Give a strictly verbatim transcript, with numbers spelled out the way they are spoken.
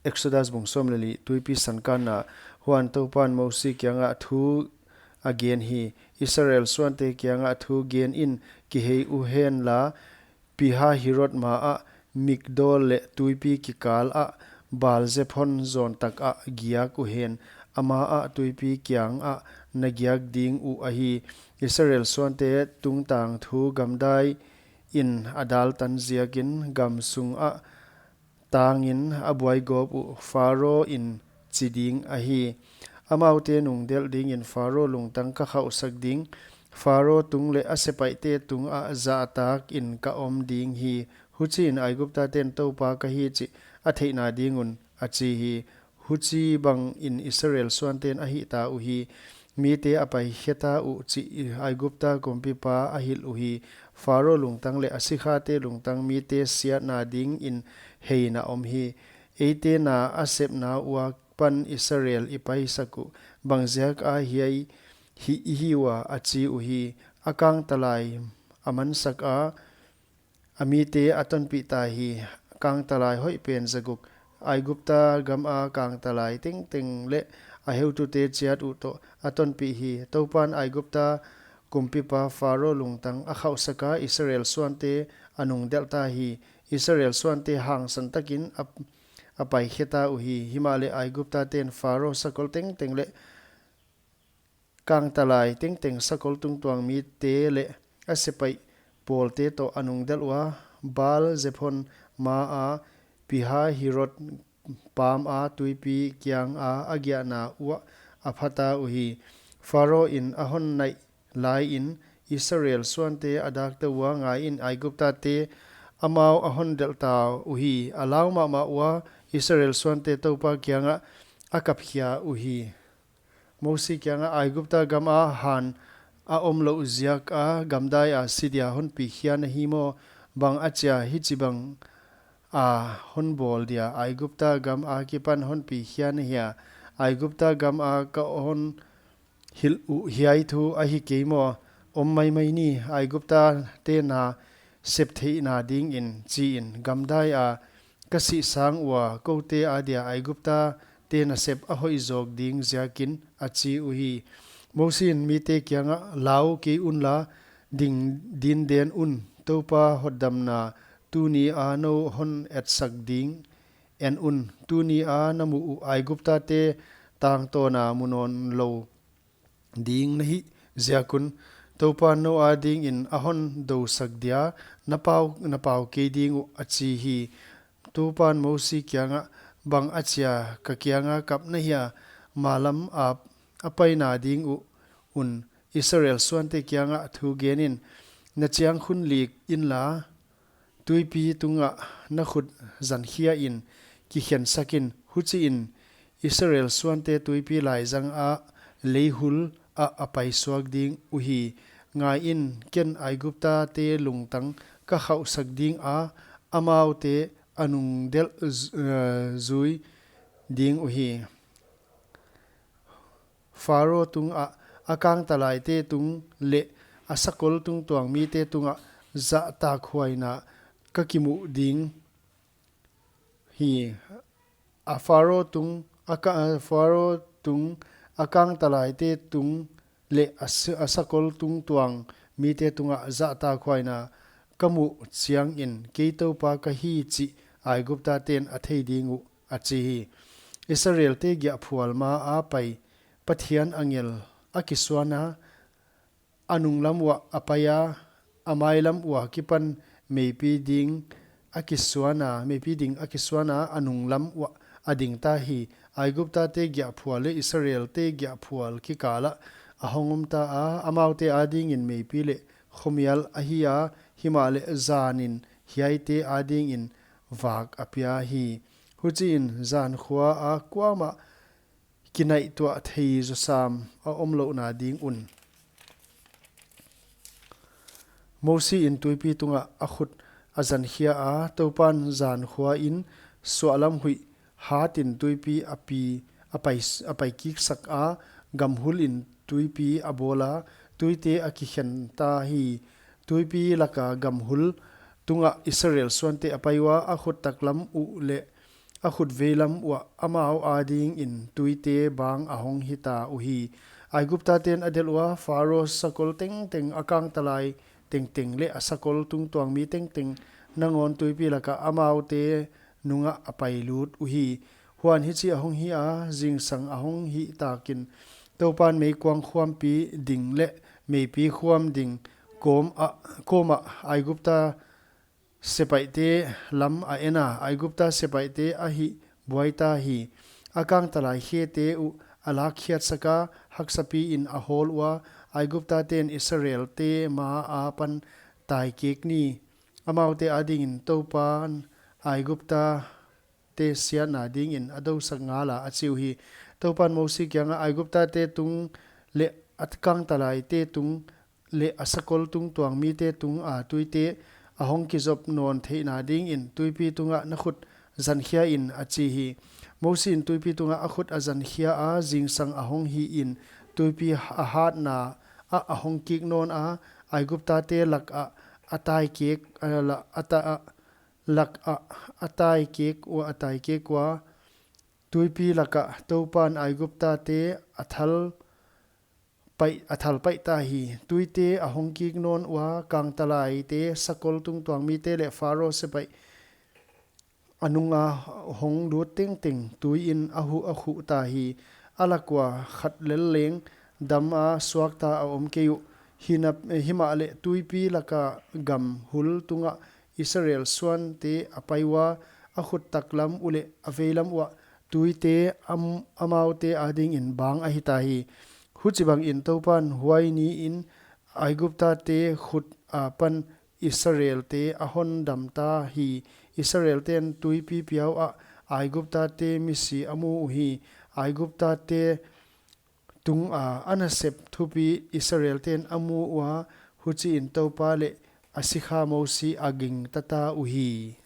Exodus bung sawm leh li. Tuipi sankanna. Huan Toupan Mosi kiangah thu a gen hi: Israel suante kiangah thu gen in, kihei uhen la, Pi-hahiroth maah, Migdol leh tuipi kikal ah, Baal-zephon zawn tak ah giak uhen, ama ah tuipi kiang ah na giak ding uh ahi. Israel suante tungtang thu gamdai in a daltan ziakin gam sung ah tangin a buaigawp uh, Pharo in chi ding ahi. Amaute nungdelh dingin Pharo lungtang ka khauhsak ding, Pharo tung leh a sepaihte tungah zahtak in ka om ding hi. Huchiin Aiguptaten Toupa ka hi chih a theihna ding un, a chi hi. Huchibangin Israel suanten a hihta uhi. Mite a paikheta uh chih Aigupta kumpipa a hilh uhi. Pharo lungtang leh a sikhate lungtang mite siatna dingin hei na om hi. Eite na a sepna ua kipan Israel i paisak uh, bangziak a hiai hi i hi ua, a chi uhi. A kangtalai a mansak a, a mite a tonpih ta hi. Kangtalai hoih pen zaguk, Aigupta gam a kangtalai tengteng leh a heutute chiat uh toh a tonpih hi. Toupan Aigupta kumpipa Pharo lungtang a khauhsak a, Israel suante a nungdelh ta hi. Israel suante hangsan takin a, a paikhe ta uhi. Himahleh Aiguptaten Pharo sakol tengteng leh kangtalai tengteng, sakol tungtuang mite leh a sepaih pawlte toh a nungdelh ua, Baal-zephon ma a, Pi-hahiroth pam a tuipi kiang a a giahna uah a phata uhi. Pharo in a hon naih laiin Israel suante a dakta ua, ngaiin, Aiguptate amau a hon delhta uhi. A lau mahmah ua, Israel suante Toupa kiangah a kapkhia uhi. Mosi kiangah, Aigupta gam a han a omlouh ziak a gamdai a si dia hon pikhia na hi maw? Bang achia hichibang a hon bawl dia Aigupta gam a kipan hon pikhia na hia? Aigupta gam a ka hon hilh uh hiai thu ahi kei maw? Om maimai ni, Aiguptate na sep theihna dingin, chiin, gamdai a ka sih sang ua koute adia Aiguptate nasep a hoih zawk ding ziakin, a chi uhi. Mosi in mite kiangah, Lau kei unla, ding dinden un, Toupa hotdamna tuni a nou hon etsak ding en un. Tuni a na muh uh Aiguptate tangtawn a mu nawn lou ding na hih ziak un, Toupan nou adingin a hon dousak dia, na pau, na pau kei ding uh, a chi hi. Toupan Mosi kiangah, Bang achia ka kianga kap na hia? Malam a, a paina ding uh un, Israel suante kiangah thu gen in, na chiang khun lik inla, tuipi tungah na khut zankhia in, kikhensak in, huchiin Israel suante tuipi laizang ah, lei hul ah a paisuak ding uhi. Ngaiin, ken Aiguptate lungtang ka khauhsak ding a, amaute a nungdelh z-, eh, zui ding uhi. Pharo tungah, a kangtalaite tung leh a sakol tungtuang mite tungah zahtakhuaina ka kimuh ding hi. A Pharo tung, a ka-, a Pharo tung, a kangtalaite tung leh a s-, a sakol tungtuang mite tungah zahtakhuaina ka muh chiangin, kei Toupa ka hi chih Aiguptaten a thei ding uh, a chi hi. Israelte giahphual ma a pai Pathian angel a kisuana, a nunglam uah a paia, a mailam ua kipan meipi ding a kisuana, meipi ding a kisuana, a nunglam uah a dingta hi. Aiguptate giahphual leh Israelte giahphual kikalah a hong omta a, amaute adingin meipi leh khomial ahi a, himahleh zanin hiaite adingin vak a pia hi. Huchiin zankhua a kuamah kinaihtuah thei zawsam a omlouhna ding un. Mosi in tuipi tungah a khut a zankhia a, Toupan zankhua in suahlam huih hatin tuipi a pi, a pai, a paikiksak a, gamhul in tuipi a bawl a, tuite a kikhenta hi. Tuipi laka gamhul tungah Israel suante a pai ua, a khut taklam uh leh a khut veilam uah amau adingin tuite bang a hong hita uhi. Aiguptate'n a delh ua, Pharo sakol tengteng, a kangtalai tengteng leh a sakol tungtuang mi tengteng nangawn tuipi lakah amaute nungah a pailut uhi. Huan hichi a hong hi a, zingsang a hong hih takin Toupa'n meikuang khuampi ding leh meipi khuam ding kawm ah, kawm ah Aigupta sepaihte lam a en a, Aigupta sepaihte a hihbuaita hi. A kangtalai khete uh a lakkhiatsak a, haksapiin a hawl ua, Aiguptate'n Israelte ma apan taikek ni. Amaute adingin Toupa'n Aiguptate siatna dingin a dousak ngal a, a chi uhi. Toupa'n Mosi kiangah, Aiguptate tung leh a kangtalaite tung leh a sakol tungtuang mite tunga tuite a hong kizop nawn theihna dingin tuipi tungah na khut zankhia in, a chi hi. Mosi'n tuipi tungah a khut a zankhia a, zingsang a hong hihin tuipi a hatna ah a hong kik nawn a, Aiguptate lakah a taikek, a la-, a ta-, a lakah a taikek ua, a taikek ua, tuipi lakah Toupa'n Aiguptate a thal paih, a thal paihta hi. Tuite a hong kik nawn ua, kangtalaite, sakol tungtuang mite leh Pharo sepaih a nunga hong lut tengteng tuiin a huh, a huhta hi. A lak ua khat lel leng dam a suakta a om kei uh. Hina-, himahleh tuipi laka gam hul tungah Israel suante a pai ua, a khut taklam uh leh a veilam uah tuite am-, amaute adingin bang a hita hi. Huchibangin Toupa'n huai niin Aiguptate khut apan Israelte a hondamta hi. Israelte'n tuipi piau ah Aiguptate misi a mu uhi. Aiguptate tunga a nasep thupi Israelte'n a mu ua, huchiin Toupa leh a sikha Mosi a gingtata uhi.